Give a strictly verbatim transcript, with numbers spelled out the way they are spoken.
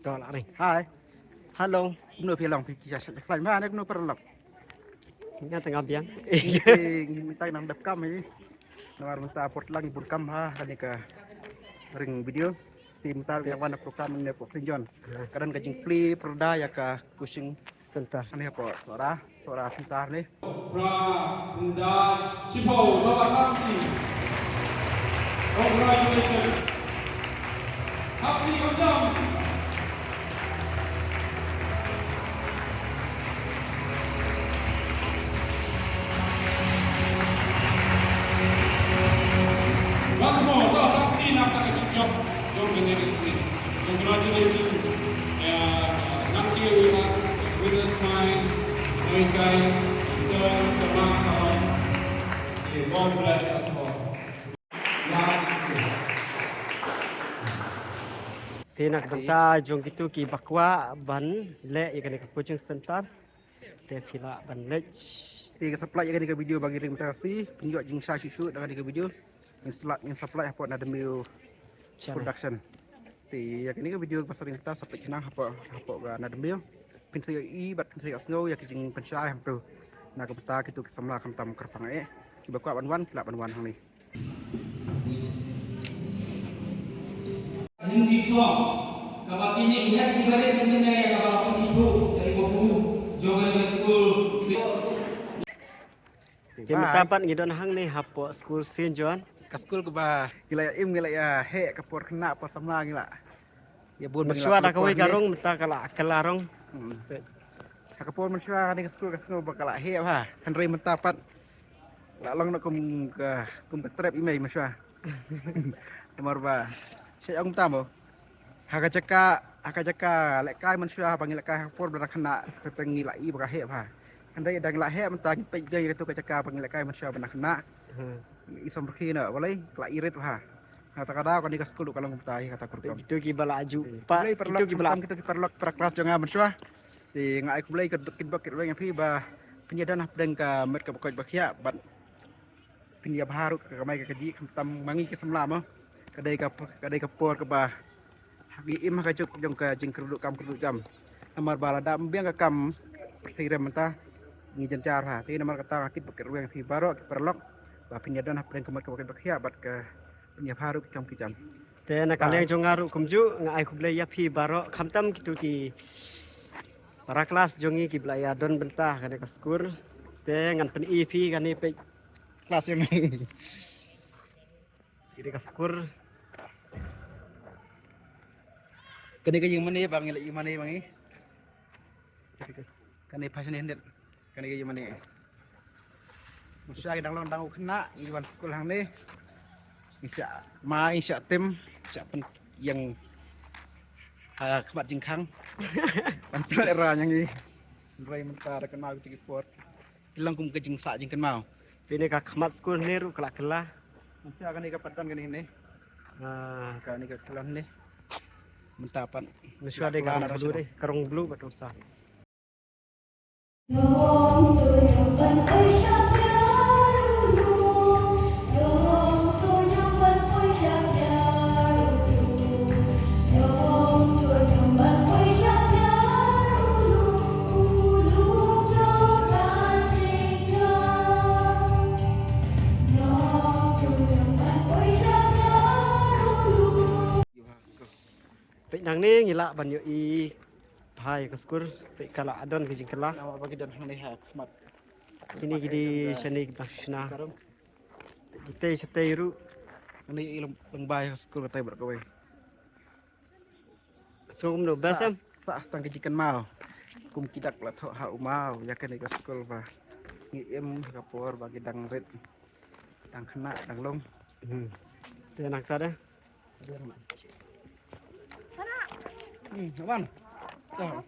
To la ring. Hi. Hello. Kumno phi long, phi ki sha sha khlaiñ ma ne kumno paralok? Nga tang biang. Ngi mynta nang dep kam hi. Namar mynta por lang bun kam ha kane ka ring video. Te mynta nga wan na program ne pok Saint John. Ka don ka jingplie pyrda ïa ka coaching center. Kane pok Sohra, Sohra Center ne. Pra Hyndai Shiphew Jong Ka Thapniang. Congratulations. Thapniang Kamjam. Once more, to thapniang na ka jingïap jong kane ka sngi. Congratulations. Uh, nangta we have winners find, Nongïaid Kai, Sir Samantha. May God bless us all. Last. Te na ka bynta jong kito kiba kwah ban leh ïa kane ka coaching center, te phi lah ban leit. Te ka supply ïa kane ka video ba ngi ring mynta ka sngi, pynïoh jingshai shuh shuh da kane ka video. Ngin supply, ngin supply hapoh Nadymbiu Channel. Production. Te ïa kane ka video ba sa ring mynta sa peit khnang hapoh, hapoh ka Nadymbiu. Phin sa ïohi bad phin sa ïohsngew ïa ki jingpynshai hangto. Na ka bynta kito ki samla khamtam kyrpang eh. Kiba kwah ban wan, ki lah ban wan hangne. Hindi song. Kaba kine ki heh ki barit ki mynne ïa kaba la pynthuh da i babu jong kane ka skul. Te mynta pat ngi don hangne hapoh skul Saint John. Ka skul kaba ngi la ïa im, ngi la ïa heh ka por khynnah por samla ngi la ïa bun. Mynshuwa da kawei ka rong, mynta ka la kylla rong. Hmm. Ha ka por mynshuwa kane ka skul ka sngew ba ka la heh bha. Hynrei mynta pat la long noh kum ka, kum ka trep i mei mynshuwa. Namar ba sha ong mynta mo. Ha ka jaka, ha ka jaka lehkai mynshuwa ba ngi lehkai ha ka por ba dang khynnah, te ngi la i ba ka heh bha. Hynrei dang la heh mynta ngi peit biang ïa kato ka jaka ba ngi lehkai mynshuwa ba dang khynnah. Hmm. I samrkhie noh balei ka la i rit bha. Ha kata ka daw kane ka skul ka long kumta ïa kata ka rukom. Kito kiba la ju pat, kito kiba la, kito ki paralok para klas jong nga mynshuwa. Te nga ai khublei ka duk kit bok kit weng ïa phi ba phin ïa don hapdeng ka met kaba koit ba khiah bad phin ïa bha ruh ka kamai ka kajih khamtam ma ngi ki samla mo. Ka dei ka, ka dei ka por kaba ngi im ha ka juk jong ka jingkyrduh kam kyrduh jam. Namar ba lada ym biang ka kam pyrthei rem mynta ngi jynjar ha. Te namar kata nga kit bok kit weng ïa phi baroh ki paralok ba phin ïa don hapdeng ka met kaba koit ba khiah bad ka pynïap ha ruh ki kam ki jam. Te na ka liang jong nga ruh kumjuh nga ai khublei ïa phi baroh khamtam kito ki para klas jong ngi kiba la ïa don bynta ha kane ka skul. Te ngan pyni ïa phi kane peit klas jong ngi. Kane ka skul. Kane ka ïing mane ba ngi la ïing mane ba ngi. Kane passion handed. Kane ka ïing mane. Mynshuwa ngi dang long dang u khynnah ngi wan skul hangne. Ngi shah mai, ngi shah tim, shah pynïeng ha khmat jingkhang. Ban pynlehrain ïa ngi. Hynrei mynta da kynmaw kito ki por. Ki long kum ka jingsah jingkynmaw. Phi ne ka khmat skul ne ruh ka la kylla. Mynshuwa kane ka pat don kane ne. Ah. Kane ka kylla ne. Mynta pat. Mynshuwa dei ka rong blue dei, ka rong blue bad rong sah. Peit nangne ngi lah ban ïohi bha ïa ka skul, peit ka la don ka jingkylla. Namar ba ki don hangne ha khmat. Kine ki dei shane ki ba shna. Ki tei shatei ruh. Hangne ïohi lyngba ïa ka skul katei bad kawei. Sngewbha kumno best em? Sa, sa tang ka jingkynmaw. Kum ki dak la thoh ha u maw ïa kane ka skul ba ngi im ha ka por ba ngi dang rit. Dang khynnah dang long. Hmm. Te nang sa de. Hmm, aman. Dah.